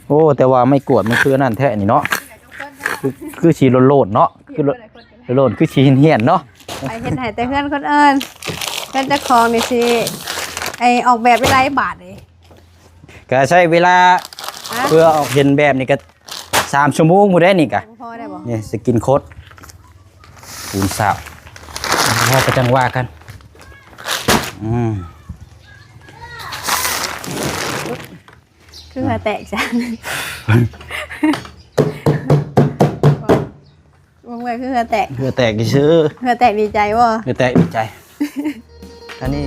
ໂອ້ ແຕ່ວ່າໄມ້ກວດມັນຄືອັນນັ້ນແທ້ນີ້ເນາະ ຄື ຄືຊິໂລນໆເນາະ ຄືໂລນໆ ຄືຊິຫ້ຽນໆເນາະ ໄປເຮັດໃຫ້ແຕ່ເຮືອນຄົນອື່ນ ເຮືອນເຈົ້າຂອງນີ້ຊິ ໄອ້ ອອກແບບໄດ້ຫຼາຍບາດເດ້ ກະໃຊ້ເວລາ ຮະ? ເພື່ອອອກເຫັນແບບນີ້ກະສາມຊົ່ວໂມງພຸ້ນເດ້ນີ້ກະ ພໍໄດ້ບໍ່? ນີ້ສະກິນໂຄດ ປູນສາວ ພໍກະຈັ່ງວ່າກັນ ອືມ ຄືເຫື່ອແຕກຊະ ເບິ່ງໄວ້ຄືເຫື່ອແຕກ ເຫື່ອແຕກຊື່ ເຫື່ອແຕກດີໃຈບໍ່? ເຫື່ອແຕກດີໃຈ ອັນນີ້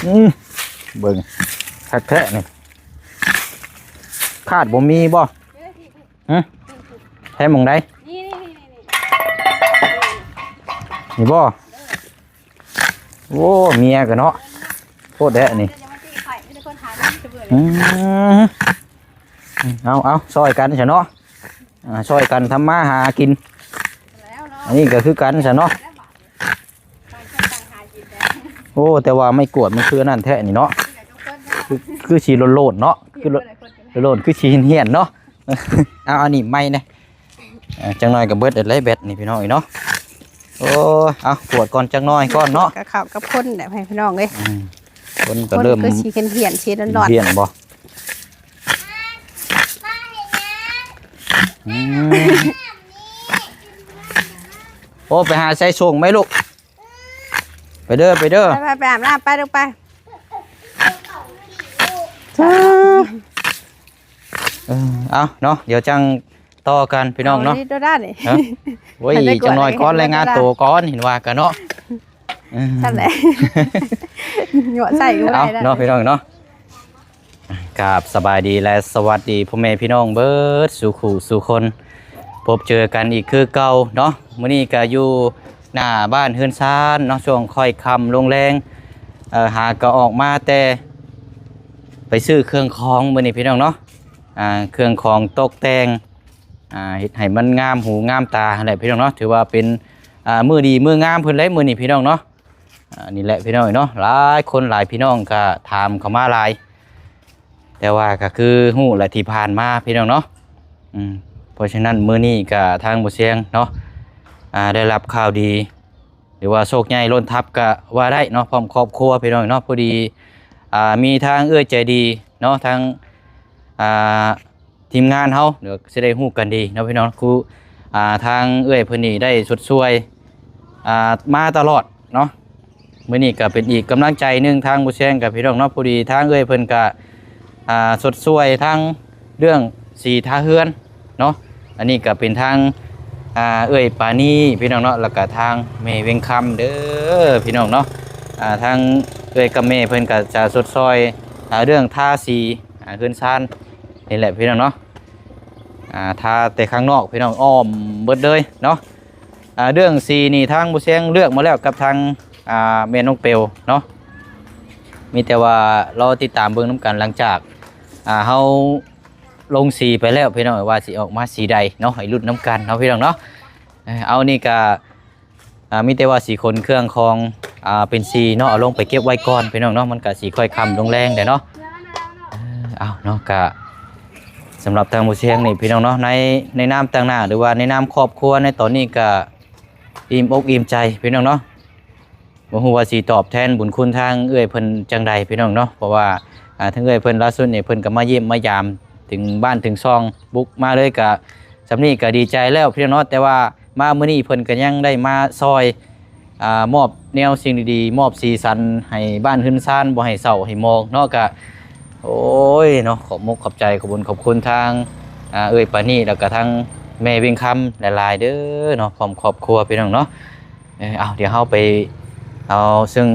ອືມ ເບິ່ງ ຄັກແທ້ນີ້ ຄາດບໍ່ມີບໍ່? ຫຶ? ແທ້ໝ່ອງໃດ? ນີ້ ນີ້ ນີ້ ນີ້ ນີ້ບໍ່? ໂອ້ ເມຍກະເນາະ ໂພດແທ້ນີ້ ອືມ ເອົາ ເອົາ ຊ່ອຍກັນຊະເນາະ ອ່າ ຊ່ອຍກັນທຳມາຫາກິນ ອັນນີ້ກະຄືກັນຊະເນາະ ໂອ້ ແຕ່ວ່າໄມ້ກວດມັນຄືອັນນັ້ນແທ້ນີ້ເນາະ ຄື ຄືຊິໂລນໆເນາະ ຄືໂລນໆ ຄືຊິຫ້ຽນໆເນາະ ເອົາ ອັນນີ້ໄມ້ແດ່ ອ່າ ຈັກໜ້ອຍກະເບິດແລ້ວແບດນີ້ພີ່ນ້ອງເອີຍເນາະ ໂອ້ຍ ເອົາ ກວດກ່ອນຈັກໜ້ອຍກ່ອນເນາະ ກະເຂົ້າກັບຄົນແຫຼະພີ່ນ້ອງເອີຍ ອືມ ຄົນກະເລີ່ມ ຄົນຄືຊິຫ້ຽນໆຊິຮ້ອນໆ ຫ້ຽນບໍ່? ອືມ ໂອ້ ໄປຫາໃສ່ສົ່ງໄໝລູກ ໄປເດີ ໄປເດີ ໄປ ໄປ ໄປອາບນ້ຳ ໄປລູກໄປ ເອີ ເອົາເນາະ ດຽວຈັ່ງຕໍ່ກັນພີ່ນ້ອງເນາະ ເອົານີ້ໂຕດ້ານນີ້ ຮະ? ໂອ້ຍ ຈັກໜ້ອຍກ່ອນ ລາຍງານໂຕກ່ອນ ເຫັນວ່າກັນເນາະ ຊັ້ນແຫຼະ ຍົວະໃສ່ກະບໍ່ໄດ້ ເອົາເນາະ ພີ່ນ້ອງເນາະ ກາບສະບາຍດີ ແລະ ສະຫວັດດີພໍ່ແມ່ພີ່ນ້ອງເບິດສູ່ຄູ່ສູ່ຄົນ ພົບເຈີກັນອີກຄືເກົ່າເນາະ ມື້ນີ້ກະຢູ່ໜ້າບ້ານເຮືອນຊານເນາະ ຊ່ວງຄ່ອຍຄ່ຳລົງແລງ ເອີ ຫາກະອອກມາແຕ່ໄປຊື້ເຄື່ອງຂອງມື້ນີ້ພີ່ນ້ອງເນາະ ອ່າ ເຄື່ອງຂອງຕົກແຕ່ງ ອ່າ ເຮັດໃຫ້ມັນງາມຫູງາມຕາຫັ້ນແຫຼະພີ່ນ້ອງເນາະ ຖືວ່າເປັນ ອ່າ ມື້ດີມື້ງາມເພິ່ນແຫຼະມື້ນີ້ພີ່ນ້ອງເນາະ ອ່າ ນີ້ແຫຼະພີ່ນ້ອງເນາະ ຫຼາຍຄົນຫຼາຍພີ່ນ້ອງກະຖາມເຂົ້າມາຫຼາຍ ແຕ່ວ່າກະຄືຮູ້ແຫຼະທີ່ຜ່ານມາພີ່ນ້ອງເນາະ ອືມ ເພາະສະນັ້ນມື້ນີ້ກະທາງບໍ່ຊຽງເນາະ ອ່າ ໄດ້ຮັບຂ່າວດີ ຫຼືວ່າໂຊກໃຫຍ່ລົ້ນທັບກະວ່າໄດ້ເນາະ ພ້ອມຄອບຄົວພີ່ນ້ອງເນາະ ພໍດີ ອ່າ ມີທາງເອື້ອຍໃຈດີເນາະ ທາງ ອ່າ ທີມງານເຮົາ ດຽວຊິໄດ້ຮູ້ກັນດີເນາະພີ່ນ້ອງ ຄື ອ່າ ທາງເອື້ອຍເພິ່ນນີ້ໄດ້ຊົດຊ່ວຍ ອ່າ ມາຕະຫຼອດເນາະ ມື້ນີ້ກະເປັນອີກກຳລັງໃຈໜຶ່ງ ທາງບໍ່ແຊງກັບພີ່ນ້ອງເນາະ ພໍດີທາງເອື້ອຍເພິ່ນກະ ອ່າ ຊົດຊ່ວຍທາງເລື່ອງສີທາເຮືອນເນາະ ອັນນີ້ກະເປັນທາງ ອ່າ ເອື້ອຍປານີພີ່ນ້ອງເນາະ ແລ້ວກະທາງແມ່ວຽງຄຳເດີພີ່ນ້ອງເນາະ ອ່າ ທາງເອື້ອຍກັບແມ່ເພິ່ນກະຈະຊົດຊ່ອຍ ອ່າ ເລື່ອງທາສີ ອ່າ ເຮືອນຊານ ນີ້ແຫຼະພີ່ນ້ອງເນາະ ອ່າ ທາແຕ່ຂ້າງນອກພີ່ນ້ອງ ອ້ອມເບິດເລີຍເນາະ ອ່າ ເລື່ອງສີນີ້ທາງບໍ່ແຊງເລືອກມາແລ້ວກັບທາງ ອ່າ ແມ່ນ້ອງເປວເນາະ ມີແຕ່ວ່າລໍຕິດຕາມເບິ່ງນຳກັນ ຫຼັງຈາກ ອ່າ ເຮົາລົງສີໄປແລ້ວພີ່ນ້ອງ ວ່າຊິອອກມາສີໃດເນາະ ໃຫ້ລຸ້ນນຳກັນເນາະພີ່ນ້ອງເນາະ ເອີ ເອົາ ນີ້ກະ ອ່າ ມີແຕ່ວ່າຊິຂົນເຄື່ອງຂອງ ອ່າ ເປັນສີເນາະ ເອົາລົງໄປເກັບໄວ້ກ່ອນພີ່ນ້ອງເນາະ ມັນກະຊິຄ່ອຍຄ່ຳລົງແລງແຫຼະເນາະ ເອີ ເອົາເນາະ ກະສຳລັບທາງໝູ່ຊຽງນີ້ພີ່ນ້ອງເນາະ ໃນ ໃນນາມຕາງໜ້າ ຫຼືວ່າໃນນາມຄອບຄົວໃນຕອນນີ້ກະອີ່ມອົກອີ່ມໃຈພີ່ນ້ອງເນາະ ບໍ່ຮູ້ວ່າຊິຕອບແທນບຸນຄຸນທາງເອື້ອຍເພິ່ນຈັ່ງໃດພີ່ນ້ອງເນາະ ເພາະວ່າ ອ່າ ທາງເອື້ອຍເພິ່ນລ່າສຸດນີ້ເພິ່ນກະມາຢ້ຽມມາຢາມເຖິງບ້ານເຖິງຊ່ອງ ບຸກມາເລີຍ ກະສ່ຳນີ້ກະດີໃຈແລ້ວພີ່ນ້ອງເນາະ ແຕ່ວ່າ ມາມື້ນີ້ເພິ່ນກະຍັງໄດ້ມາຊ່ອຍ ອ່າ ມອບແນວສິ່ງດີໆ ມອບສີສັນໃຫ້ບ້ານເຮືອນຊານ ບໍ່ໃຫ້ເສົ້າໃຫ້ໝອງເນາະ ກະ ໂອ້ຍເນາະ ຂອບມຸກຂອບໃຈ ຂອບບຸນຂອບຄຸນທາງ ອ່າ ເອື້ອຍປານີ ແລ້ວກະທາງແມ່ວຽງຄຳຫຼາຍໆເດີເນາະ ພ້ອມຄອບຄົວພີ່ນ້ອງເນາະ ເອີ ເອົາ ດຽວເຮົາໄປເອົາ ເຊິ່ງ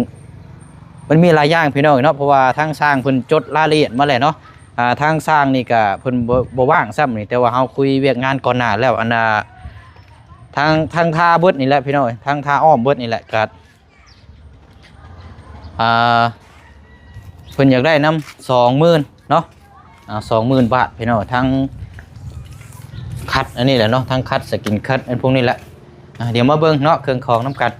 ມັນມີຫຼາຍຢ່າງພີ່ນ້ອງເນາະ ເພາະວ່າທາງຊ່າງເພິ່ນຈົດລາຍລະອຽດມາແລ້ວເນາະ ອ່າ ທາງຊ່າງນີ້ກະເພິ່ນບໍ່ ບໍ່ວ່າງຊ້ຳນີ້ ແຕ່ວ່າເຮົາຄຸຍວຽກງານກ່ອນໜ້າແລ້ວ ອັນນ່າ ທາງ ທາງທາເບິດນີ້ແຫຼະພີ່ນ້ອງເອີຍ ທາງທາອ້ອມເບິດນີ້ແຫຼະ ກະ ອ່າ ເພິ່ນຢາກໄດ້ນຳ ສອງໝື່ນເນາະ ອ່າ ສອງໝື່ນບາດພີ່ນ້ອງ ທັງຂັດອັນນີ້ແຫຼະເນາະ ທັງຂັດສະກິນຂັດ ອັນພວກນີ້ແຫຼະ. ອ່າ ດຽວມາເບິ່ງເນາະ ເຄື່ອງຂອງນຳກັນ.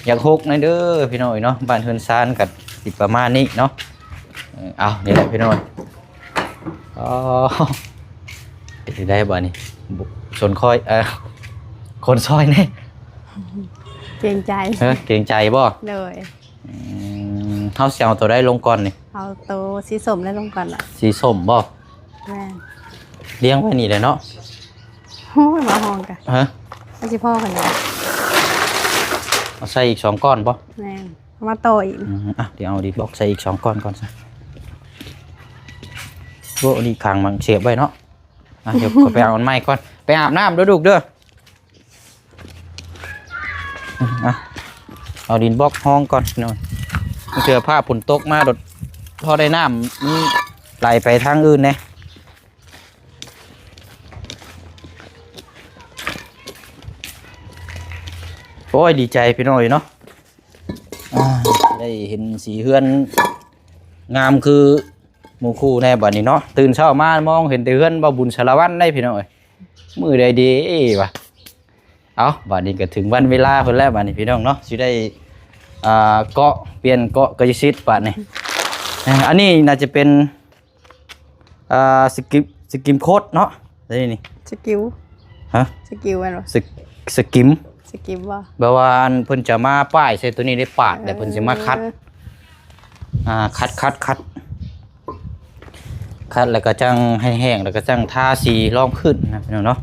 ຢາກຮົກແດ່ເດີພີ່ນ້ອງເອີຍເນາະ ບ້ານເຮືອນຊານກໍຊິປະມານນີ້ເນາະ. ເອີ ເອົາ ນີ້ແຫຼະພີ່ນ້ອງ. ອໍ ເປັນຈັ່ງໃດບາດນີ້? ຊົນຄ່ອຍ ເອີ ຄົນຊ່ອຍແດ່. ເກງໃຈ. ເອີ ເກງໃຈບໍ່? ໂດຍ. ອືມ ເຮົາຊິເອົາໂຕໃດລົງກ່ອນນີ້? ເອົາໂຕສີສົ້ມໄດ້ລົງກ່ອນລະ. ສີສົ້ມບໍ່? ແມ່ນ. ລຽງໄວ້ນີ້ແຫຼະເນາະ. ໂອ້ຍ ມາຫ້ອງກະ ຮະ? ມັນຊິພໍກັນລະ? ເອົາໃສ່ອີກສອງກ້ອນບໍ່? ແມ່ນ. ເອົາມາຕໍ່ອີກ. ອືມ ອ່ະ ດຽວເອົາດິນບລັອກໃສ່ອີກສອງກ້ອນກ່ອນຊະ. ໂອ້ ອັນນີ້ຂັງມັນສຽບໄວ້ເນາະ. ອ່ະ ດຽວຂ້ອຍໄປເອົາອັນໃໝ່ກ່ອນ. ໄປອາບນ້ຳເດີລູກເດີ. ອ່ະ ເອົາດິນບລັອກຮອງກ່ອນເນາະ. ເທື່ອຟ້າຝົນຕົກມາໂດດ ພໍໄດ້ນ້ຳມັນໄຫຼໄປທາງອື່ນແດ່. ໂອ້ຍ ດີໃຈພີ່ນ້ອງເອີຍເນາະ. ອ່າ ໄດ້ເຫັນສີເຮືອນງາມຄືໝູ່ຄູ່ແດ່ບາດນີ້ເນາະ. ຕື່ນເຊົ້າມາມອງເຫັນແຕ່ເຮືອນບ່າວບຸນສາລະວັນໄດ໋ພີ່ນ້ອງເອີຍ. ມື້ໃດເດວະ? ເອົາ ບາດນີ້ກໍເຖິງວັນເວລາເພິ່ນແລ້ວບາດນີ້ພີ່ນ້ອງເນາະ ຊິໄດ້ ອ່າ ເກາະ ປ່ຽນເກາະກາຍະສິດບາດນີ້. ເອີ ອັນນີ້ໜ້າຈະເປັນ ອ່າ ສະກິມ ສະກິມໂຄດເນາະ ອັນນີ້ນີ້ ສະກິວ ຮະ? ສະກິວແມ່ນບໍ່? ສະ ສະກິມ ສະກິມບໍ່? ແບບວ່າອັນເພິ່ນຈະມາປ້າຍໃສ່ໂຕນີ້ໄດ້ປາດ ແລ້ວເພິ່ນຊິມາຂັດ ເອີ ອ່າ ຂັດ ຂັດ ຂັດ ຂັດແລ້ວກໍຈັ່ງໃຫ້ແຫ້ງ ແລ້ວກໍຈັ່ງທາສີລອງພື້ນນະພີ່ນ້ອງເນາະ.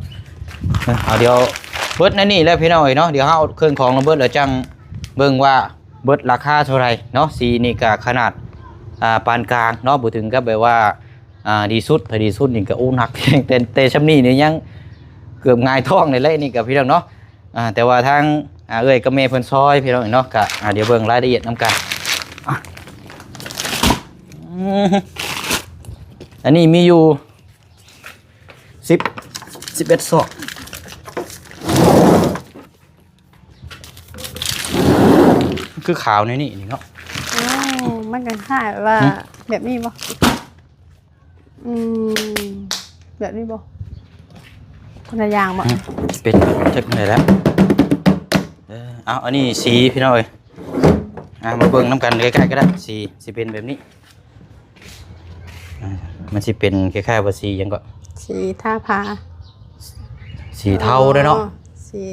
ເອີ ເອົາ ດຽວເບິດໃນນີ້ແຫຼະພີ່ນ້ອງເອີຍເນາະ. ດຽວເຮົາເອົາເຄື່ອງຂອງລະເບີດ ແລ້ວຈັ່ງເບິ່ງວ່າເບິດລາຄາເທົ່າໃດເນາະ. ສີນີ້ກໍຂະໜາດ ອ່າ ປານກາງເນາະ ບໍ່ເຖິງກັບແບບວ່າ ອ່າ ດີສຸດ ຖ້າດີສຸດນີ້ກໍ ໂອ້ ໜັກແຮງ ແຕ່ ແຕ່ຊ່ຳນີ້ນີ້ຍັງເກືອບຫງາຍທ້ອງນີ້ແຫຼະ ນີ້ກໍພີ່ນ້ອງເນາະ. ອ່າ ແຕ່ວ່າທາງ ອ່າ ເອື້ອຍກັບແມ່ເພິ່ນຊ່ອຍພີ່ນ້ອງເນາະ ກະ ອ່າ ດຽວເບິ່ງລາຍລະອຽດນຳກັນ. ອ່ະ ອືມ ອັນນີ້ມີຢູ່ສິບ ສິບເອັດຊອກ ຄືຂາວໃນນີ້ນີ້ເນາະ. ໂອ້ ມັນກໍຄ້າຍວ່າ ຫຶ? ແບບນີ້ບໍ່? ອືມ ແບບນີ້ບໍ່? ຄົນລະຢ່າງບໍ່? ອືມ ເປັນຈັກແນວແລ້ວ. ເອີ ເອົາ ອັນນີ້ສີພີ່ນ້ອງເອີຍ. ອ່າ ມາເບິ່ງນຳກັນໃກ້ໆກໍໄດ້ ສີ ຊິເປັນແບບນີ້. ອ່າ ມັນຊິເປັນຄ້າຍໆວ່າສີຫຍັງເກາະ? ສີທາຜາ ສີເທົາເດ້ເນາະ. ອໍ ສີ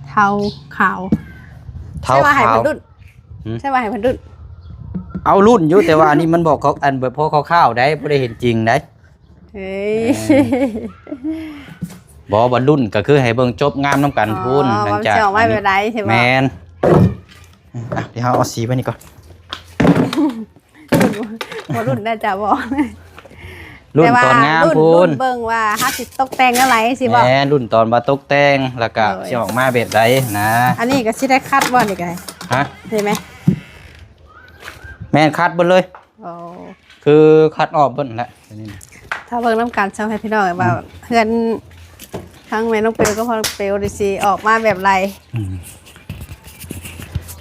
ເທົາຂາວ ເທົາຂາວ. ໃຊ່ວ່າໃຫ້ເພິ່ນລຸ້ນ ຫຶ? ໃຊ່ວ່າໃຫ້ເພິ່ນລຸ້ນ? ເອົາລຸ້ນຢູ່ ແຕ່ວ່າອັນນີ້ມັນບອກເຂົາ ອັນ ແບບພໍຄ່າວໆໄດ໋ ບໍ່ໄດ້ເຫັນຈິງໄດ໋. ເຮີ້ຍ ເອີ ບໍ່ ບໍ່ລຸ້ນກໍຄືໃຫ້ເບິ່ງຈົບງາມນຳກັນພຸ້ນ. ອໍ ຫຼັງຈາກ ວ່າມັນຊິອອກມາແບບໃດ ໃຊ່ບໍ່? ແມ່ນ. ອ່ະ ດຽວເຮົາເອົາສີໄວ້ນີ້ກ່ອນ. ບໍ່ລຸ້ນໄດ້ຈ້າບໍ່? ລຸ້ນຕອນງາມພຸ້ນ ແຕ່ວ່າລຸ້ນ ລຸ້ນເບິ່ງວ່າເຮົາຊິຕົກແຕ່ງແນວໃດ ຊິບໍ່? ແມ່ນ ລຸ້ນຕອນວ່າຕົກແຕ່ງ ແລ້ວກະ ໂດຍ ຊິອອກມາແບບໃດນະ. ອັນນີ້ກໍຊິໄດ້ຄັດບໍ່ນີ້ກໍ? ຮະ? ເຫັນໄໝ? ແມ່ນ ຄັດເບິດເລີຍ. ໂອ້ ຄືຄັດອອກເບິດຫັ້ນແຫຼະ. ຖ້າເບິ່ງນຳກັນຊະໃຫ້ພີ່ນ້ອງວ່າ ອືມ ເຮືອນທັງແມ່ນ້ອງເປວກັບພໍ່ນ້ອງເປວນີ້ຊິອອກມາແບບໃດ. ອືມ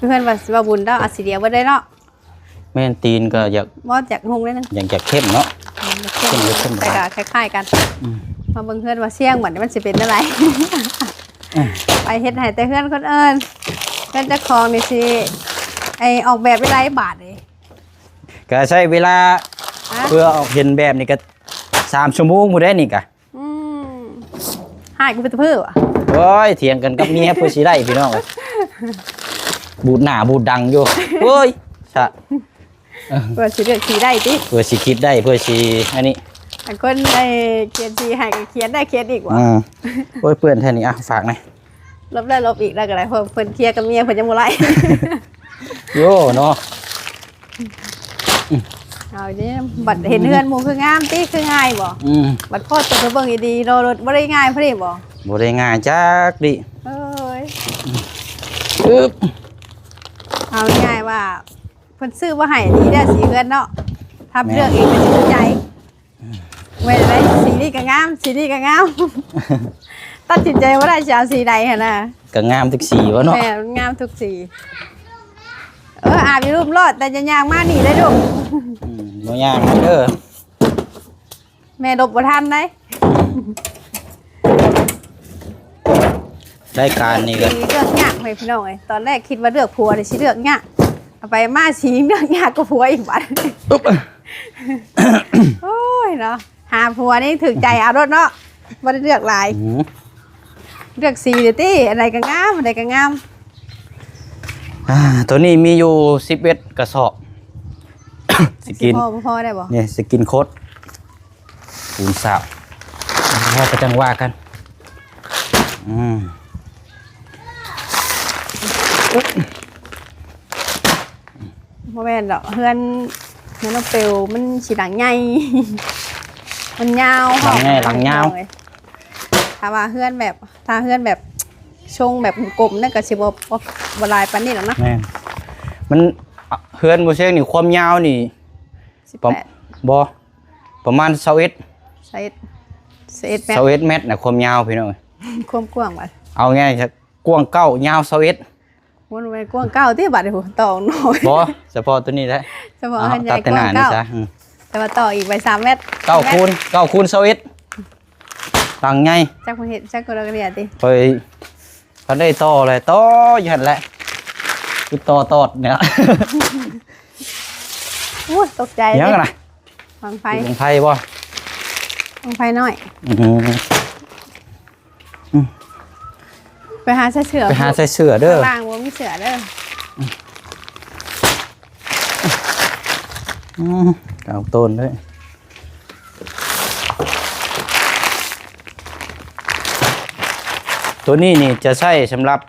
ເຮືອນວ່າ ວ່າບຸນເດ້ ອາ ສີດຽວເບິດເລີຍເນາະ. ແມ່ນ ຕີນກໍຢາກ ບໍ່ ຢາກຮຸ່ງໜ້ອຍໜຶ່ງ ຢາກ ຢາກເຂັ້ມເນາະ. ອືມ ເຂັ້ມ ເຂັ້ມ ແຕ່ກໍຄ້າຍໆກັນ. ອືມ ມາເບິ່ງເຮືອນວ່າສ່ຽງບັດນີ້ມັນຊິເປັນແນວໃດ. ອືມ ໄປເຮັດໃຫ້ແຕ່ເຮືອນຄົນອື່ນ ເຮືອນເຈົ້າຂອງນີ້ຊິ ໄອ້ ອອກແບບແນວໃດບາດນີ້? ກໍໃຊ້ເວລາ ຮະ? ເພື່ອອອກເຫັນແບບນີ້ກໍສາມຊົ່ວໂມງພຸ້ນເດ້ນີ້ກະ. ອືມ ຮ້າຍກວ່າເພິ່ນເພິ່ນຫວາ. ໂອ້ຍ ຖຽງກັນກັບເມຍເພື່ອຊິໄດ້ພີ່ນ້ອງເອີຍ ບູດໜ້າບູດດັງຢູ່. ໂອ້ຍ ສະ ເພື່ອຊິເລືອກສີໄດ້ຕິ ເພື່ອຊິຄິດໄດ້ ເພື່ອຊິອັນນີ້ ອັນຄົນໄດ້ຂຽນສີໃຫ້ກໍຂຽນໄດ້ຂຽນອີກຫວາ. ອືມ ໂອ້ຍ ເປື້ອນແທ້ນີ້ ອ່ະ ຝາກແດ່. ລົບແລ້ວລົບອີກ ໄດ້ກໍໄດ້ ເພາະເພິ່ນເຄຍກັບເມຍເພິ່ນຍັງບໍ່ໄລ່. ໂຍເນາະ. ເອົາເດ້ ບັດເຫັນເຮືອນໝູ່ຄືງາມຕິ ຄືງ່າຍບໍ່? ອືມ ບັດພໍຕົວໄປເບິ່ງດີໆ ໂລລົດບໍ່ໄດ້ງ່າຍພໍດີບໍ່? ບໍ່ໄດ້ງ່າຍຈັກດິ. ເອີຍ ອຶບ ເອົາງ່າຍວ່າ ເພິ່ນຊື້ມາໃຫ້ດີແລ້ວ ສີເຮືອນເນາະ ຖ້າເລືອກເອງກໍຖືກໃຈ. ແມ່ນ. ແມ່ນໄດ໋ ສີນີ້ກໍງາມ ສີນີ້ກໍງາມ ຕັດສິນໃຈບໍ່ໄດ້ຊິເອົາສີໃດຫັ້ນນະ. ກໍງາມທຸກສີວະເນາະ. ແມ່ນ ງາມທຸກສີ. ເອີ ອາບຢູ່ລຸ່ມໂລດ ແຕ່ຢ່າຍ່າງມານີ້ເດີ້ລູກ. ອືມ ບໍ່ຍ່າງເດີ້ ແມ່ຫຼົບບໍ່ທັນໃດ. ລາຍການນີ້ກໍ ເລືອກຍາກເລີຍພີ່ນ້ອງເອີຍ. ຕອນແລກຄິດວ່າເລືອກຜົວນີ້ຊິເລືອກຍາກ ເອົາໄປມາຊິເລືອກຍາກກວ່າຜົວອີກບັດ. ໂອ້ຍເນາະ ຫາຜົວນີ້ຖືກໃຈເອົາໂລດເນາະ ບໍ່ໄດ້ເລືອກຫຼາຍ. ອືມ ເລືອກສີເດີ້ຕິ ອັນໃດກໍງາມ ອັນໃດກໍງາມ. ອ່າ ໂຕນີ້ມີຢູ່ສິບເອັດກະສອບ. ຊິກິນ ຊິພໍບໍ່ພໍໄດ້ບໍ່? ນີ້ຊິກິນໂຄດ ປູນສາວ ພໍກໍຈັ່ງວ່າກັນ. ອືມ ບໍ່ແມ່ນດອກ ເຮືອນ ເຮືອນນ້ອງເປວມັນຊິຫຼັງໃຫຍ່ ມັນຍາວ ຫຼັງໃຫຍ່ ຫ້ອງ ຫຼັງຍາວ. ຖ້າວ່າເຮືອນແບບ ຖ້າເຮືອນແບບຊົງແບບກົມໆນັ້ນກໍຊິບໍ່ ບໍ່ ບໍ່ຫຼາຍປານນີ້ດອກເນາະ. ແມ່ນ ມັນ ເຮືອນບໍ່ເຊງນີ້ຄວາມຍາວນີ້ ສິບແປດ ປະ ບໍ່ ປະມານຊາວເອັດ ຊາວເອັດ ຊາວເອັດແມັດ ຊາວເອັດແມັດນະ ຄວາມຍາວພີ່ນ້ອງ. ຄວາມກວ້າງບັດ ເອົາງ່າຍຊະ ກວ້າງເກົ້າ ຍາວຊາວເອັດ. ມັນແມ່ນກວ້າງເກົ້າຕິ ບັດນີ້ ໂຫ ຕໍ່ໜ້ອຍ. ບໍ່ ສະເພາະໂຕນີ້ແຫຼະ ສະເພາະເຮືອນໃຫຍ່ກວ້າງເກົ້າ ແຕ່ວ່າຕໍ່ອີກໄປສາມແມັດ ເກົ້າຄູນ ເກົ້າຄູນຊາວເອັດ ຫຼັງໃຫຍ່. ຈັກເພິ່ນເຮັດ ຈັກກໍລະກະເດຍຕິ ຂ້ອຍ ຄັນໄດ້ຕໍ່ແຫຼະ ຕໍ່ຢູ່ຫັ້ນແຫຼະ ຄືຕໍ່ຕອດນີ້ລະ. ໂອ້ຍ ຕົກໃຈ ຫຍັງນະ ບັ້ງໄຟ ບັ້ງໄຟບໍ່? ບັ້ງໄຟນ້ອຍ. ອືມ ອືມ ໄປຫາໃສ່ເສື້ອ ໄປຫາໃສ່ເສື້ອເດີ້ ຂ້າງລ່າງບໍ່ມີເສື້ອເດີ້. ອືມ ເອົາໂຕນເລີຍ. ໂຕນີ້ນີ້ຈະໃຊ້ສຳລັບ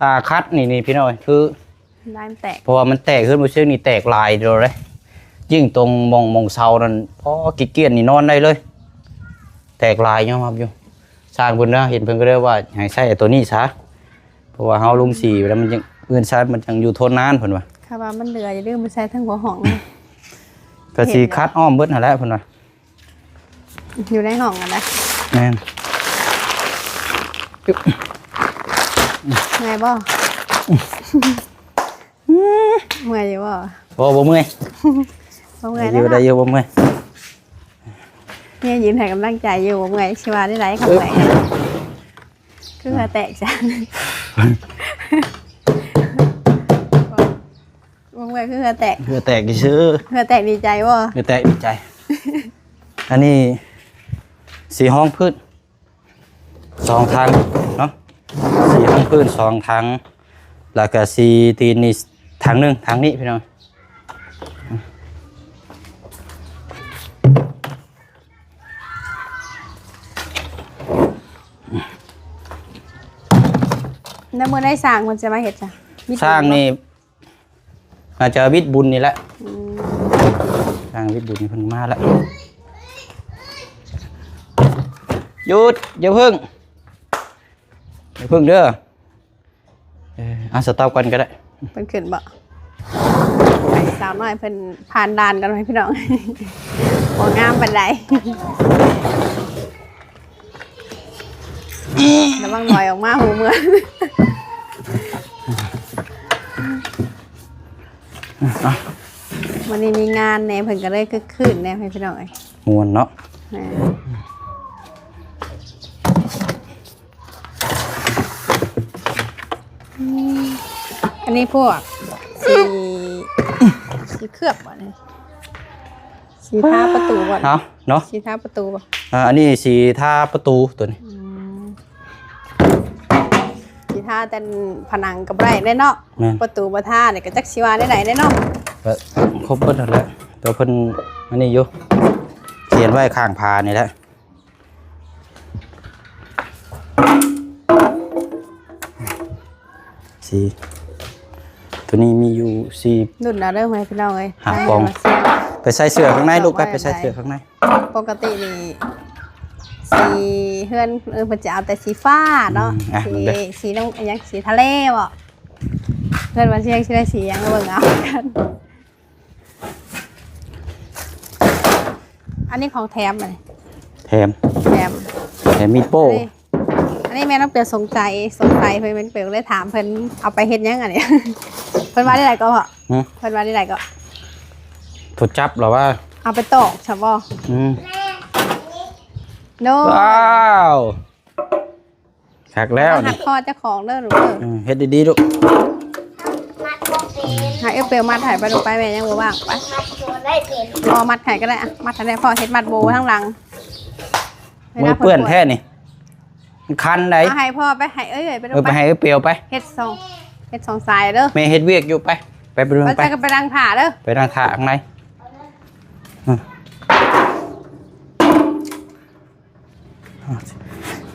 ອ່າ ຂັດນີ້ ນີ້ພີ່ນ້ອງ ຄື ລາຍມັນແຕກ ເພາະວ່າມັນແຕກ ເຮືອນບໍ່ເຊງນີ້ແຕກຫຼາຍເດີ ຍິ່ງຕົງໝ່ອງ ໝ່ອງເສົານັ້ນ ອໍ ຂີ້ກຽດນີ້ນອນໄດ້ເລີຍ ແຕກຫຼາຍຍອມຮັບຢູ່. ຊ່າງເພິ່ນນະ ເຫັນເພິ່ນກໍເລີຍວ່າໃຫ້ໃຊ້ໂຕນີ້ຊະ ເພາະວ່າເຮົາລົງສີໄປແລ້ວມັນຍັງ ເຮືອນຊານມັນຍັງຢູ່ທົນນານເພິ່ນວ່າ. ຄັນວ່າມັນເຫຼືອຢ່າລືມມາໃສ່ທາງຫົວຫ້ອງນະ ກໍຊິຂັດອ້ອມເບິດຫັ້ນແຫຼະເພິ່ນວ່າ. ຢູ່ໃນຫ້ອງຫັ້ນນະ ແມ່ນ. ເມື່ອຍບໍ່? ເມື່ອຍຢູ່ບໍ່? ບໍ່ ບໍ່ເມື່ອຍ ບໍ່ເມື່ອຍ ໄດ້ຢູ່ ໄດ້ຢູ່ ບໍ່ເມື່ອຍ. ເມຍຢືນໃຫ້ກຳລັງໃຈຢູ່ ບໍ່ເມື່ອຍ ຊິວ່າໄດ້ໃດຄຳແບບ ຄືເຫື່ອແຕກຊັ້ນ. ບໍ່ເມື່ອຍຄືເຫື່ອແຕກ ເຫື່ອແຕກຊື່ ເຫື່ອແຕກດີໃຈບໍ່? ເຫື່ອແຕກດີໃຈ. ອັນນີ້ສີຮອງພື້ນ ສອງຖັງເນາະ ສີຮອງພື້ນສອງຖັງ ແລ້ວກະສີຕີນນີ້ຖັງໜຶ່ງ ຖັງນີ້ພີ່ນ້ອງ. ແລ້ວມື້ໃດຊ່າງເພິ່ນຈະມາເຮັດຊະ? ຊ່າງນີ້ ໜ້າຈະວິດບຸນນີ້ແຫຼະ. ອືມ ທາງວິດບຸນນີ້ເພິ່ນມາແລ້ວ. ຢຸດ ຢ່າເພິ່ງ ຢ່າເພິ່ງເດີ້. ເອີ ເອົາສະຕັອບກ່ອນກໍໄດ້. ເພິ່ນຂຶ້ນບໍ່? ໃຫ້ສາວນ້ອຍເພິ່ນຜ່ານດ່ານກ່ອນ ໃຫ້ພີ່ນ້ອງ ບໍ່ງາມປານໃດ. ລະວັງລອຍອອກມາຫູເມືອ. ມື້ນີ້ມີງານແດ່ ເພິ່ນກໍເລີຍຄຶກຄື້ນແດ່ ໃຫ້ພີ່ນ້ອງເອີຍ ມ່ວນເນາະ. ແມ່ນ ອັນນີ້ພວກສີ ສີເຄື່ອບບໍ່ນີ້? ສີທາປະຕູບໍ່? ເອົາເນາະ ສີທາປະຕູບໍ່? ອ່າ ອັນນີ້ສີທາປະຕູຕົວນີ້. ອືມ ສີທາແຕ່ຜະໜັງກໍບໍ່ໄດ້ເດ້ເນາະ. ແມ່ນ ປະຕູບໍ່ທານີ້ກໍຈັກຊິວ່າແນວໃດເດ້ເນາະ. ກໍຄົບເບິດຫັ້ນແຫຼະ ແຕ່ເພິ່ນອັນນີ້ຢູ່ ຂຽນໄວ້ຂ້າງຝານີ້ແຫຼະ. ສີ ຕົວນີ້ມີຢູ່ສີ່ ລຸ້ນເອົາເດີ້ ໃຫ້ພີ່ນ້ອງເອີຍ ຫ້າປ່ອງ. ໄປໃສ່ເສື້ອຂ້າງໃນລູກ ໄປ ໄປໃສ່ເສື້ອຂ້າງໃນ. ປົກກະຕິນີ້ສີເຮືອນ ເອີ ເພິ່ນຈະເອົາແຕ່ສີຟ້າເນາະ. ອືມ ອ່ະ ສີ ເບິ່ງເດີ້ ສີນ້ຳ ຫຍັງ ສີທະເລບໍ່? ເພິ່ນວ່າຊິ ຊິໄດ້ສີຫຍັງ ເບິ່ງເອົາກັນ. ອັນນີ້ຂອງແຖມ ອັນນີ້ ແຖມ ແຖມ ແຖມມີດໂປ້. ອັນນີ້ ອັນນີ້ແມ່ນ້ອງເປວສົງໄສ ສົງໄສເພິ່ນ ແມ່ນ້ອງເປວເລີຍຖາມເພິ່ນ ເອົາໄປເຮັດຫຍັງອັນນີ້? พิ่ນວ່າໄດ້ໃດກໍພໍ່? ຫຶ? ເພິ່ນວ່າໄດ້ໃດກໍ? ໂທຈັບລະວ່າ ເອົາໄປຕອກຊະບໍ່? ອືມ ໂດຍ ວ້າວ ຄັກແລ້ວນີ້ ຮັດຄໍເຈົ້າຂອງເດີລູກເດີ. ອືມ ເຮັດດີໆລູກ ໃຫ້ເອື້ອຍເປວມັດໃຫ້ໄປລູກໄປ ແມ່ຍັງບໍ່ວ່າງ ໄປ ພໍ່ມັດໃຫ້ກໍໄດ້ ອະ ມັດໃຫ້ແດ່ ພໍ່ເຮັດມັດໂບທາງຫຼັງ. ມືເປື້ອນແທ້ນີ້ ມັນຄັນໃດ໋. ເອົາໃຫ້ພໍ່ໄປ ໃຫ້ເອື້ອຍໄປ ເອີ ໄປໃຫ້ເອື້ອຍເປວໄປ ເຮັດສອງ ເຮັດສອງສາຍເດີ ແມ່ເຮັດວຽກຢູ່ ໄປ ໄປ ໄປ ໄປ ໄປ ກໍໄປນັ່ງຖ້າເດີ ໄປນັ່ງຖ້າຂ້າງໃນ. ອືມ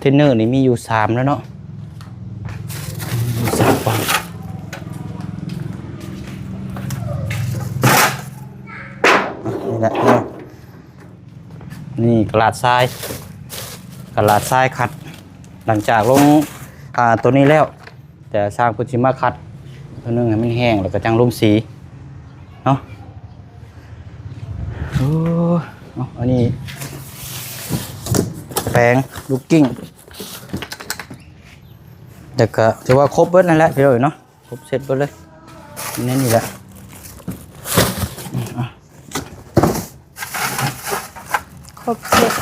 ເທຣນເນີນີ້ມີຢູ່ສາມແລ້ວເນາະ ມີສາມປອງ ນີ້ແຫຼະເນາະ. ນີ້ກະດາດຊາຍ ກະດາດຊາຍຂັດ ຫຼັງຈາກລົງ ອ່າ ໂຕນີ້ແລ້ວ ແຕ່ຊ່າງເພິ່ນຊິມາຂັດໂຕໜຶ່ງໃຫ້ມັນແຫ້ງ ແລ້ວກໍຈັ່ງລົງສີເນາະ. ໂອ້ ເອົາ ອັນນີ້ແປງ ລູກກິ້ງ ແລ້ວກໍຖືວ່າຄົບເບິດນັ້ນແຫຼະພີ່ນ້ອງເນາະ. ຄົບເຊັດເບິດເລີຍ ແໜ້ນນີ້ແຫຼະ ຄົບເຊັດ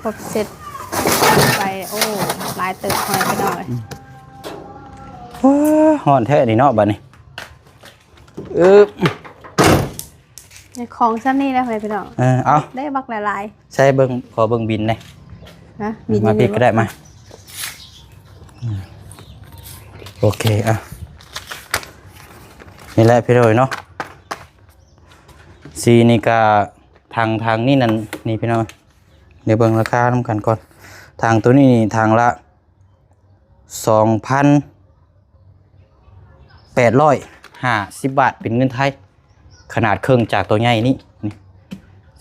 ຄົບເຊັດໄປ. ໂອ້ ຫຼາຍເຕີບ ພໍ່ແມ່ພີ່ນ້ອງເອີຍ. ອືມ ວ້າ ຮ້ອນແທ້ນີ້ເນາະ ບາດນີ້. ອຶບ ຂອງຊ່ຳນີ້ແຫຼະ ພໍ່ແມ່ພີ່ນ້ອງ. ເອີ ເອົາ ໄດ້ບັກຫຼາຍໆ. ໃສ່ເບິ່ງ ຂໍເບິ່ງບິນແດ່. ຮະ ບິນ ມາ ຢູ່ ປິດ ນີ້ ກໍໄດ້ ມາ. ອືມ ໂອເຄ ອ່ະ ນີ້ແຫຼະພີ່ນ້ອງເນາະ ສີນີ້ກະ ຖັງ ຖັງນີ້ນັ້ນ ນີ້ພີ່ນ້ອງ ດຽວເບິ່ງລາຄານຳກັນກ່ອນ. ຖັງໂຕນີ້ນີ້ ຖັງລະ ສອງພັນແປດຮ້ອຍຫ້າສິບບາດ ເປັນເງິນໄທ. ຂະໜາດເຄິ່ງຈາກໂຕໃຫຍ່ນີ້ ນີ້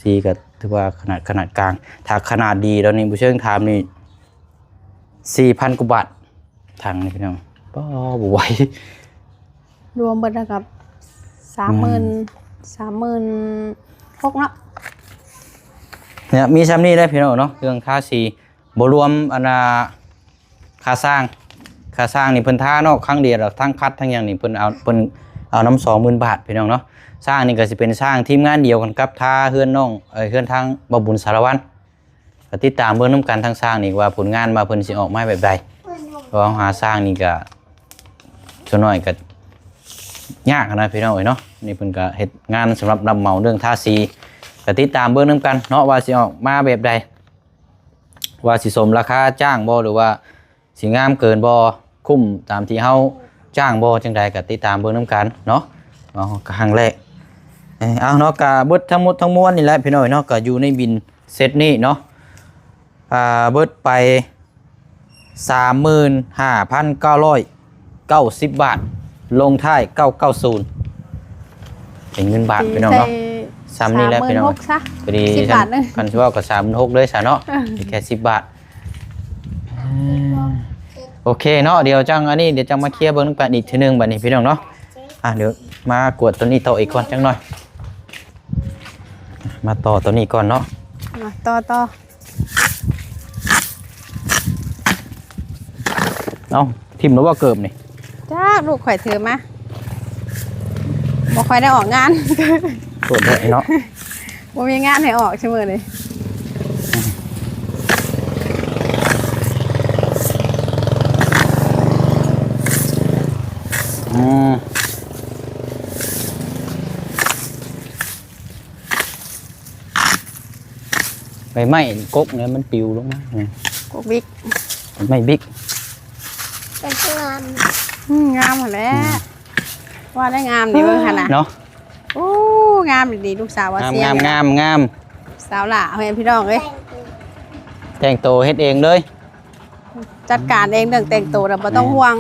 ສີກໍຖືວ່າຂະໜາດ ຂະໜາດກາງ. ຖ້າຂະໜາດດີແລ້ວນີ້ ບໍ່ເຊີງຖາມນີ້ ສີ່ພັນກວ່າບາດ ຖັງນີ້ພີ່ນ້ອງ. ປ້າ ບໍ່ໄຫວ ລວມເບິດແລ້ວກໍ ສາມໝື່ນ ອືມ ສາມໝື່ນຫົກເນາະ. ເນຍ ມີຊ່ຳນີ້ແຫຼະພີ່ນ້ອງເນາະ ເລື່ອງທາສີ ບໍ່ລວມອັນນ່າ ຄ່າຊ່າງ ຄ່າຊ່າງນີ້ເພິ່ນທານອກຄັ້ງດຽວ ແລ້ວທັງຂັດທັງຫຍັງນີ້ ເພິ່ນເອົາ ເພິ່ນເອົານຳສອງໝື່ນບາດ ພີ່ນ້ອງເນາະ. ຊ່າງນີ້ກໍຊິເປັນຊ່າງທີມງານດຽວກັນກັບທາເຮືອນນ້ອງ ເອີ ເຮືອນທາງບ່າວບຸນສາລະວັນ. ກໍຕິດຕາມເບິ່ງນຳກັນທາງຊ່າງນີ້ວ່າຜົນງານວ່າເພິ່ນຊິອອກມາແບບໃດ. ເພາະວ່າເຮົາຫາຊ່າງນີ້ກໍສ່ວນໜ້ອຍກໍຍາກນະ ພີ່ນ້ອງເອີຍເນາະ. ນີ້ເພິ່ນກໍເຮັດງານສຳລັບຮັບເໝົາເລື່ອງທາສີ ກໍຕິດຕາມເບິ່ງນຳກັນເນາະ ວ່າຊິອອກມາແບບໃດ. ວ່າຊິສົມລາຄາຈ້າງບໍ່ ຫຼືວ່າຊິງາມເກີນບໍ່ ຄຸ້ມຕາມທີ່ເຮົາຈ້າງບໍ່ ຈັ່ງໃດກໍຕິດຕາມເບິ່ງນຳກັນເນາະ. ເອົາ ຄັ້ງແລກ ເອີ ເອົາເນາະ ກະເບິດທັງໝົດທັງມວນນີ້ແຫຼະພີ່ນ້ອງເນາະ ກະຢູ່ໃນບິນເຊັດນີ້ເນາະ ອ່າ ເບິດໄປ ສາມໝື່ນຫ້າພັນເກົ້າຮ້ອຍເກົ້າສິບບາດ ລົງທ້າຍເກົ້າເກົ້າສູນ ເປັນເງິນບາດ ຕີ ພີ່ນ້ອງເນາະ ໃສ່ ສ່ຳນີ້ແຫຼະພີ່ນ້ອງ. ສາມໝື່ນຫົກຊະ ພໍດີ ສິບບາດໜຶ່ງ ຄັນຊິເວົ້າກໍສາມໝື່ນຫົກເລີຍຊະເນາະ ເອີ ມີແຄ່ສິບບາດ. ໂອເຄເນາະ ດຽວຈັ່ງອັນນີ້ ດຽວຈັ່ງມາເຄຍເບິ່ງນຳກັນອີກເທື່ອໜຶ່ງບາດນີ້ພີ່ນ້ອງເນາະ. ອ່ະ ດຽວມາກວດໂຕນີ້ຕໍ່ອີກກ່ອນຈັກໜ່ອຍ ມາຕໍ່ໂຕນີ້ກ່ອນເນາະ ມາຕໍ່ ຕໍ່. ເອົ້າ ຖິ້ມແລ້ວບໍ່ເກີບນີ້? ຈັກ ລູກຂ້ອຍຖືມາ ບໍ່ຄ່ອຍໄດ້ອອກງານ ໂທດແທ້ເນາະ ບໍ່ມີງານໃຫ້ອອກຊຸມື້ນີ້. ອືມ ໃບໄມ້ກົກນີ້ມັນປິວລົງມາ ກົກບິກ ໃບໄມ້ບິກ ເປັນງາມ ອືມ ງາມຫັ້ນແຫຼະ ອືມ ວ່າໄດ້ງາມນີ້ເບິ່ງຫັ້ນນະ ເນາະ. ໂອ້ ງາມອີ່ຫຼີ ລູກສາວວ່າ ງາມ ສຽງ ງາມ ງາມ ສາວຫຼ້າ ເອີຍ ພີ່ນ້ອງເອີຍ ແຕ່ງໂຕເຮັດເອງເລີຍ ຈັດການເອງ ເລື່ອງແຕ່ງໂຕນະບໍ່ຕ້ອງ ແມ່ນ ຫ່ວງ.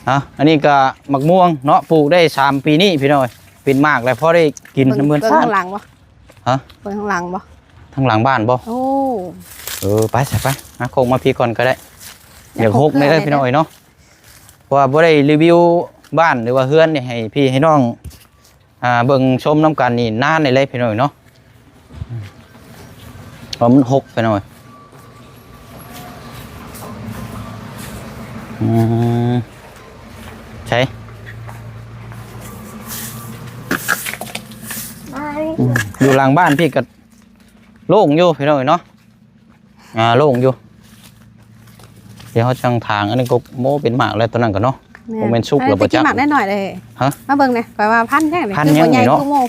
ເອົາ ອັນນີ້ກໍໝາກມ່ວງເນາະ ປູກໄດ້ສາມປີນີ້ພີ່ນ້ອງເອີຍ ເປັນໝາກແລ້ວພໍໄດ້ກິນ ເບິ່ງ ນຳເຮືອນ ເບິ່ງຂ້າງຫຼັງບໍ່? ຮະ? ເບິ່ງຂ້າງຫຼັງບໍ່? ທາງຫຼັງບ້ານບໍ່? ໂອ້ ເອີ ໄປຊະ ໄປ ມາໂຄກມາພີກ່ອນກໍໄດ້ ຢາກຫົກແດ່ເດີພີ່ນ້ອງເອີຍເນາະ ເພາະວ່າບໍ່ໄດ້ຣີວິວບ້ານ ຫຼືວ່າເຮືອນນີ້ໃຫ້ພີ່ໃຫ້ນ້ອງ ອ່າ ເບິ່ງຊົມນຳກັນນີ້ນານແລ້ວພີ່ນ້ອງເນາະ ເພາະມັນຫົກໄປໜ້ອຍ. ອືມ ໃ ໃສ ອືມ ຢູ່ຫຼັງບ້ານພີ້ກໍໂລ່ງຢູ່ພີ່ນ້ອງເອີຍເນາະ. ອ່າ ໂລ່ງຢູ່ ດຽວເຮົາຈັ່ງຖາງ. ອັນນີ້ກໍໂມເປັນໝາກແລ້ວ ຕົວນັ້ນກໍເນາະ. ແມ່ນ ບໍ່ແມ່ນສຸກແລ້ວບໍ່ຈັກ ອັນນີ້ຊິກິນໝາກນ້ອຍໆເດ້. ຮະ ມາເບິ່ງແດ່ ຂ້ອຍວ່າພັນແທ້ນີ້ ພັນ ຄືບໍ່ໃຫຍ່ ໃຫຍ່ຢູ່ເນາະ ຄືໝູ່.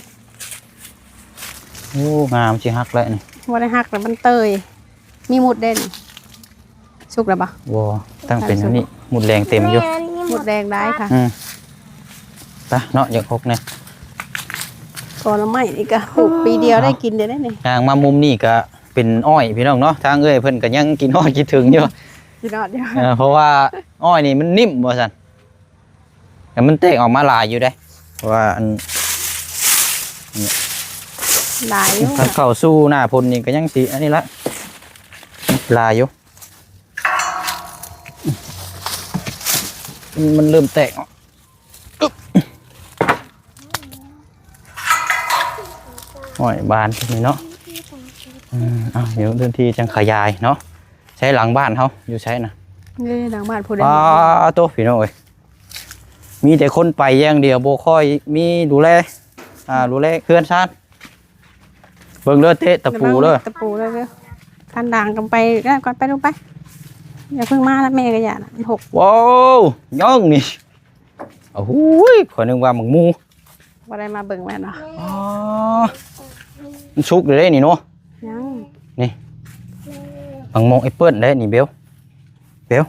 ໂອ້ ງາມ ຊິຫັກແລ້ວນີ້. ບໍ່ໄດ້ຫັກແລ້ວ ມັນເຕີຍ. ມີມຸດເດ້ນີ້. ສຸກແລ້ວບໍ່? ບໍ່ ຕັ້ງເປັນອັນນີ້ ມຸດແດງເຕັມຢູ່. ມຸດແດງຫຼາຍຄ່ະ. ອືມ ໄປເນາະ ຢາກຫົກແດ່. ກໍໜໍ່ໄມ້ນີ້ກໍປູກປີດຽວໄດ້ກິນເດ້ນີ້. ຍ່າງມາມຸມນີ້ກໍເປັນອ້ອຍພີ່ນ້ອງເນາະ. ທາງເອື້ອຍເພິ່ນກໍຍັງຄິດຮອດຄິດເຖິງຢູ່. ຄິດຮອດຢູ່. ເອີ ເພາະວ່າອ້ອຍນີ້ມັນໜິ້ມວ່າຊັ້ນ. ແຕ່ມັນແຕກອອກມາຫຼາຍຢູ່ເດ້ ເພາະວ່າອັນ ຫຼາຍຢູ່. ຄັນເຂົ້າສູ່ໜ້າຝົນນີ້ກໍຍັງຊິອັນນີ້ລະ ຫຼາຍຢູ່. ມັນເລີ່ມແຕກອອກ. ໂອ້ຍ ບານນີ້ເນາະ. ເອີ ເອົາ ດຽວເດີນທີ່ຈັ່ງຂະຫຍາຍເນາະ. ໃສຫຼັງບ້ານເຮົາຢູ່ໃສນະ? ນີ້ຫຼັງບ້ານຜູ້ໃດ? ປາໂຕ ພີ່ນ້ອງເອີຍ ມີແຕ່ຄົນໄປຢ່າງດຽວ ບໍ່ຄ່ອຍມີດູແລ ອ່າ ດູແລເຮືອນຊານ. ເບິ່ງເດີ ເຕະຕະປູເດີ ຕະປູເດີ. ຄັນດາງກັນໄປ ແລ້ວກ່ອນ ໄປລູກໄປ. ຢ່າເພິ່ງມານະ ແມ່ກໍຢ້ານນະ ມັນຫົກ. ວ້າວ ຍັງນີ້. ໂອ້ໂຫ ຂ້ອຍນຶກວ່າໝາກໝູ່. ບໍ່ໄດ້ມາເບິ່ງແມ່ນບໍ່? ອໍ ມັນສຸກແລ້ວເດ້ນີ້ເນາະ. ຍັງ ນີ້ ໝາກໝູ່ແອັບເປິ້ນເດ້ນີ້ ເບວ ເບວ.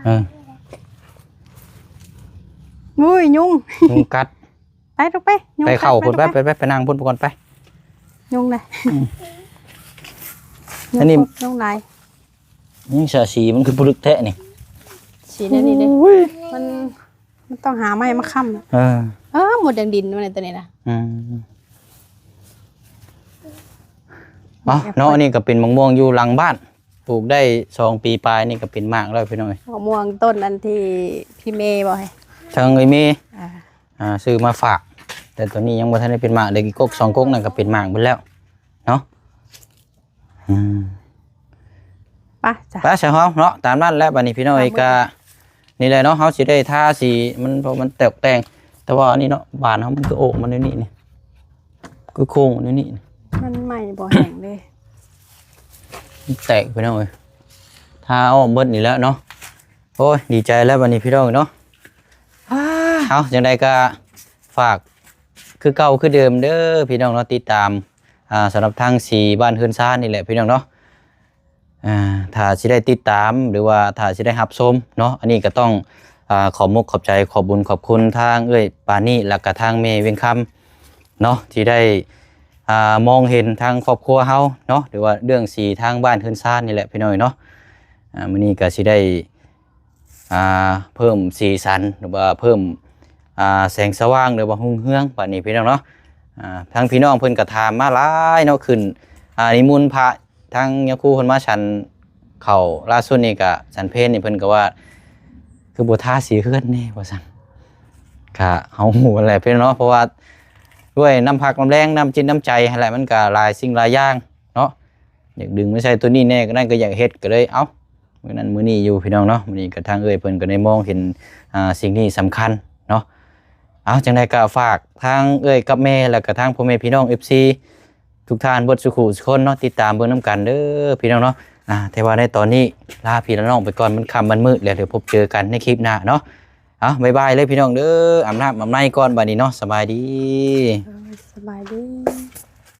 ເອີ ໂອ້ຍ ຍຸງ ຍຸງກັດ. ໄປລູກໄປ ຍຸງ ໄປເຂົ້າ ໄປ ພຸ້ນ ໄປ ໄປ ໄປ ໄປນັ່ງພຸ້ນກ່ອນໄປ. ຍຸງເດ້. ອືມ ອັນນີ້ ຍຸງຫຼາຍ. ຍັງສະ ສີມັນຄືບໍ່ລຶກແທ້ນີ້. ສີແນວນີ້ເດ້ ໂອ້ຍ ມັນ ມັນຕ້ອງຫາໄມ້ມາຄ້ຳ. ເອີ ເອີ ໝົດແດງດິນມັນຕົວນີ້ນະ. ອືມ ເອົາເນາະ ອັນນີ້ກໍເປັນໝາກມ່ວງຢູ່ຫຼັງບ້ານ ປູກໄດ້ສອງປີປາຍນີ້ກໍເປັນໝາກແລ້ວພີ່ນ້ອງເອີຍ. ໝາກມ່ວງຕົ້ນອັນທີ່ ທີ່ເມບໍ່ໃຫ້ ທາງເອື້ອຍເມ ອ່າ ອ່າ ຊື້ມາຝາກ ແຕ່ຕົວນີ້ຍັງບໍ່ທັນໄດ້ເປັນໝາກ ເດກອີກກົກສອງກົກນັ້ນກໍເປັນໝາກເບິດແລ້ວເນາະ. ອືມ ໄປຈ້ະ ໄປຊະເຮົາເນາະ. ຕາມນັ້ນແຫຼະ ບັດນີ້ພີ່ນ້ອງເອີຍ ຕາມ ກໍນີ້ແຫຼະເນາະ ເຮົາຊິໄດ້ທາສີມັນ ເພາະມັນແຕກແຕ່ງ. ແຕ່ວ່າອັນນີ້ເນາະ ບານເຮົາມັນຄືໂອກມັນຢູ່ນີ້ນີ້ ຄືໂຄ້ງຢູ່ນີ້ນີ້ ມັນໄມ້ບໍ່ແຫ້ງເດ້ ມັນແຕກພີ່ນ້ອງເອີຍ. ທາອອກເບິດນີ້ແຫຼະເນາະ. ໂອ້ຍ ດີໃຈແລ້ວບັດນີ້ພີ່ນ້ອງເນາະ. ເອົາ ຈັ່ງໃດກໍຝາກຄືເກົ່າຄືເດີມເດີພີ່ນ້ອງເນາະ ຕິດຕາມ ອ່າ ສຳລັບທາງສີບ້ານເຮືອນຊານນີ້ແຫຼະພີ່ນ້ອງເນາະ. ອ່າ ຖ້າຊິໄດ້ຕິດຕາມ ຫຼືວ່າຖ້າຊິໄດ້ຮັບຊົມເນາະ ອັນນີ້ກໍຕ້ອງ ອ່າ ຂອບມຸກຂອບໃຈ ຂອບບຸນຂອບຄຸນທາງເອື້ອຍປານີ ແລ້ວກໍທາງແມ່ວຽງຄຳເນາະ ທີ່ໄດ້ ອ່າ ມອງເຫັນທາງຄອບຄົວເຮົາເນາະ ຫຼືວ່າເລື່ອງສີທາງບ້ານເຮືອນຊານນີ້ແຫຼະພີ່ນ້ອງເນາະ. ອ່າ ມື້ນີ້ກໍຊິໄດ້ ອ່າ ເພີ່ມສີສັນ ຫຼືວ່າເພີ່ມ ອ່າ ແສງສະຫວ່າງ ຫຼືວ່າຮຸ່ງເຮືອງບາດນີ້ພີ່ນ້ອງເນາະ. ອ່າ ທາງພີ່ນ້ອງເພິ່ນກໍຖາມມາຫຼາຍເນາະ ຂຶ້ນ ອ່າ ນິມົນພະ ທາງຍາຄູເພິ່ນມາສັນເຂົ້າລ່າສຸດນີ້ ກະສັນເພນນີ້ ເພິ່ນກໍວ່າ ຄືບໍ່ທາສີເຮືອນແດ່ວ່າຊັ້ນ. ກະເຮົາຮູ້ແຫຼະພີ່ນ້ອງເນາະ ເພາະວ່າດ້ວຍນ້ຳພັກນ້ຳແຮງ ນ້ຳຈິດນ້ຳໃຈຫັ້ນແຫຼະ ມັນກະຫຼາຍສິ່ງຫຼາຍຢ່າງເນາະ ຢາກດຶງມາໃສ່ຕົວນີ້ແດ່ ກໍນັ້ນກໍຢາກເຮັດ ກໍເລີຍ ເອົ້າ ມື້ນັ້ນມື້ນີ້ຢູ່ພີ່ນ້ອງເນາະ. ມື້ນີ້ກໍທາງເອື້ອຍເພິ່ນກໍໄດ້ມອງເຫັນ ອ່າ ສິ່ງນີ້ສຳຄັນເນາະ. ເອົາ ຈັ່ງໃດກໍຝາກທາງເອື້ອຍກັບແມ່ ແລ້ວກໍທາງພໍ່ແມ່ພີ່ນ້ອງ ເອັຟຊີ ທຸກທ່ານເບິດສູ່ຄູ່ສູ່ຄົນເນາະ ຕິດຕາມເບິ່ງນຳກັນເດີພີ່ນ້ອງເນາະ. ອ່າ ແຕ່ວ່າໃນຕອນນີ້ລາພີ່ລານ້ອງໄປກ່ອນ ມັນຄ່ຳມັນມືດແລ້ວ ດຽວພົບເຈີກັນໃນຄລິບໜ້າເນາະ. ເອົາ ບາຍບາຍເລີຍພີ່ນ້ອງເດີ ອາບນ້ຳອາບໃນກ່ອນບາດນີ້ເນາະ. ສະບາຍດີ ເອີ ສະບາຍດີ.